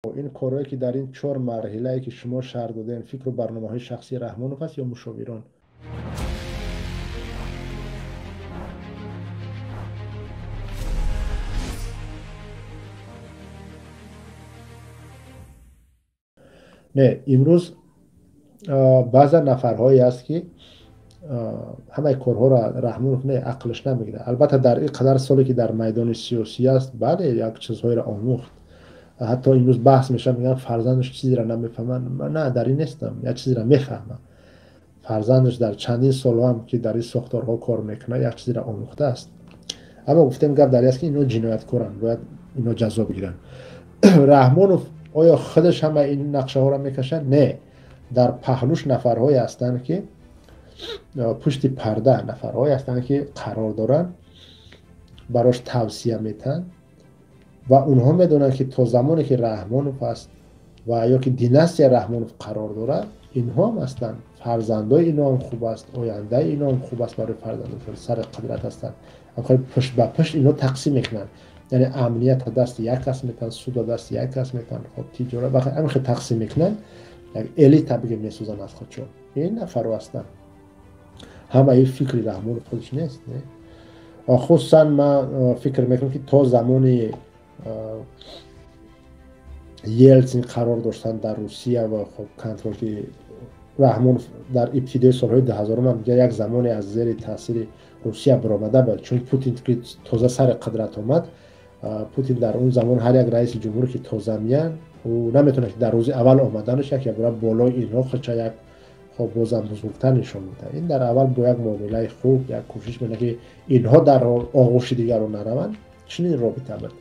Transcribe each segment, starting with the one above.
Ин корҳое ки дар ин чор марҳилае ки шумо шарҳ додем, фикру барномаҳои шахсии Раҳмонов аст ё мушовирон? Не, имрӯз баъзан нафарҳое аст ки ҳамаи корҳоро Раҳмонов не, ақлш намегирад. Албатта, дар ин қадар соле ки дар майдони сиёсӣ аст, бале, як чизҳоеро омӯхт. Ҳатто имрӯз баҳс мешавад, мегӯянд фарзандаш чизеро намефаҳмад. На, дар ин нестам, як чизеро мефаҳмам. Фарзандаш дар чандин солҳо ҳам ки дар ин сохторҳо кор мекунад, як чизеро омӯхтааст. Аммо гуфтем, гап дар ин аст ки ино ҷинояткоранд, бояд ино ҷазо бигиранд. Раҳмонов оё худаш ҳама ин нақшаҳоро мекашад? Не, дар паҳлӯш нафарҳое ҳастанд ки пушти парда, нафарҳое ҳастанд ки қарор доранд, барош тавсия метаҳанд ва онҳо медонанд ки то замоне ки Раҳмонов аст ва ё ки династия Раҳмонов қарор дорад, инҳо ҳам ҳастанд, фарзандои ино ҳам хуб аст, ояндаи ино ҳам хуб аст, барои фарзандошон сари қудрат ҳастанд. Пушт ба пушт ино тақсим мекунанд, яъне амнията дасти як кас метаҳанд, суда дасти як кас метаҳанд, хоб, тиҷорат ҳамин хел тақсим мекунанд, як элита бигем месозанд аз худшон. Ин нафарҳо ҳастанд. Ҳамаи фикри Раҳмонов худаш нест, не? Хусусан ман фикр мекунам ки то замони Елтсин қарор доштан дар Русия ва хоб контрол ки Раҳмонов дар ибтидои солҳои 2000 ҳам як замоне аз зери таъсири Русия баромада буд, чун Путин ки тоза сари қудрат омад, Путин дар он замон ҳар як раиси ҷумҳур ки тоза меянд, ӯ наметавонад ки дар рӯзи аввал омаданаш як ябора болои инҳо худша як хоб бозам бузургтар нишон медиҳад. Ин дар аввал бо як муомилаи хуб, як кӯшиш мекунад ки инҳо дар оғӯши дигарон нараванд, чунин робита буд.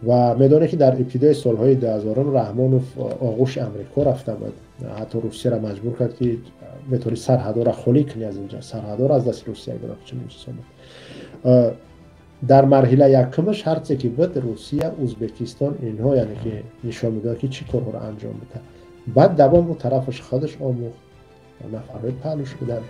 Ва медонед ки дар ибтидои солҳои 2000 Раҳмонов оғӯши Амрико рафта буд, ҳатто Русияро маҷбур кард ки метавонӣ сарҳадҳоро холӣ кунӣ аз инҷа, сарҳадҳоро аз дасти Русия гирифт, чунин чизҳо буд. Дар марҳила якумаш ҳарче ки буд, Русия, Ӯзбекистон инҳо яъне ки нишон медоданд ки чӣ корҳоро анҷом медиҳад. Баъд давом ӯ тарафаш худаш омӯхт, нафарҳои паҳлӯш буданд.